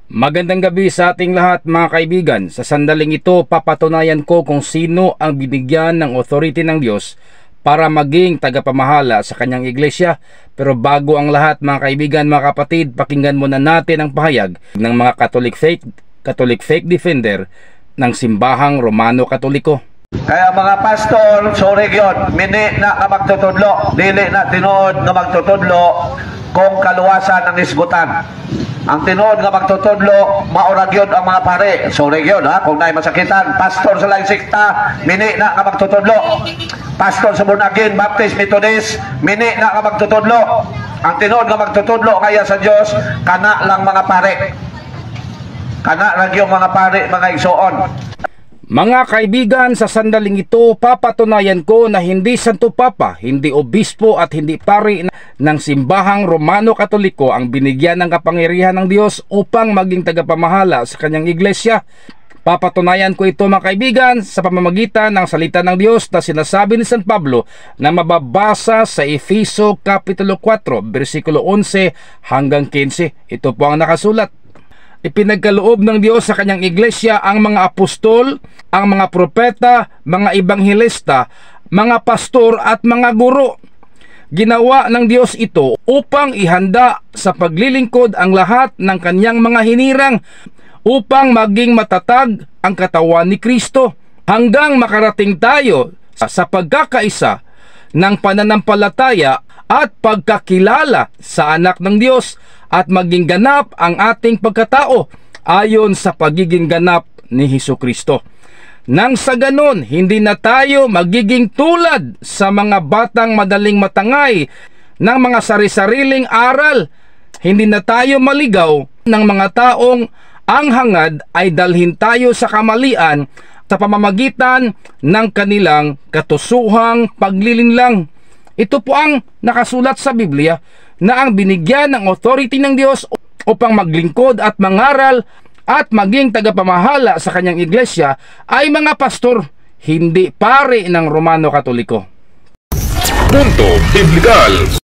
Magandang gabi sa ating lahat, mga kaibigan. Sa sandaling ito, papatunayan ko kung sino ang binigyan ng authority ng Diyos para maging tagapamahala sa kanyang iglesia. Pero bago ang lahat, mga kaibigan, mga kapatid, pakinggan muna natin ang pahayag ng mga Catholic Faith Defender ng Simbahang Romano Katoliko. Kaya mga pastor, sorry gyud, mini na nga magtutudlo, dili na tinuod nga magtutudlo kung kaluwasan ang isgutan. Ang tinuod nga magtutudlo, mao ra gyud ang mga pare. Sorry gyud ha, kung naay masakitan, pastor sa laing sekta, mini na nga magtutudlo. Pastor sa Born Again, Baptist, Methodist, mini na nga magtutudlo. Ang tinuod nga magtutudlo kaya sa Dios, kana lang mga pare. Kana lang yung mga pare, mga igsuon. Mga kaibigan, sa sandaling ito, papatunayan ko na hindi Santo Papa, hindi Obispo at hindi pari ng Simbahang Romano Katoliko ang binigyan ng kapangyarihan ng Diyos upang maging tagapamahala sa kanyang iglesia. Papatunayan ko ito, mga kaibigan, sa pamamagitan ng salita ng Diyos na sinasabi ni San Pablo na mababasa sa Efeso Kapitulo 4, versikulo 11 hanggang 15. Ito po ang nakasulat. Ipinagkaloob ng Diyos sa kanyang iglesia ang mga apostol, ang mga propeta, mga ebanghelista, mga pastor at mga guro. Ginawa ng Diyos ito upang ihanda sa paglilingkod ang lahat ng kanyang mga hinirang upang maging matatag ang katawan ni Kristo hanggang makarating tayo sa pagkakaisa ng pananampalataya at pagkakilala sa Anak ng Diyos at maging ganap ang ating pagkatao ayon sa pagiging ganap ni Hesu Kristo. Nang sa ganon, hindi na tayo magiging tulad sa mga batang madaling matangay ng mga sari-sariling aral. Hindi na tayo maligaw ng mga taong ang hangad ay dalhin tayo sa kamalian sa pamamagitan ng kanilang katusuhang paglilinlang. Ito po ang nakasulat sa Biblia na ang binigyan ng authority ng Diyos upang maglingkod at mangaral at maging tagapamahala sa kanyang iglesia ay mga pastor, hindi pari ng Romano Katoliko. Punto Biblikal.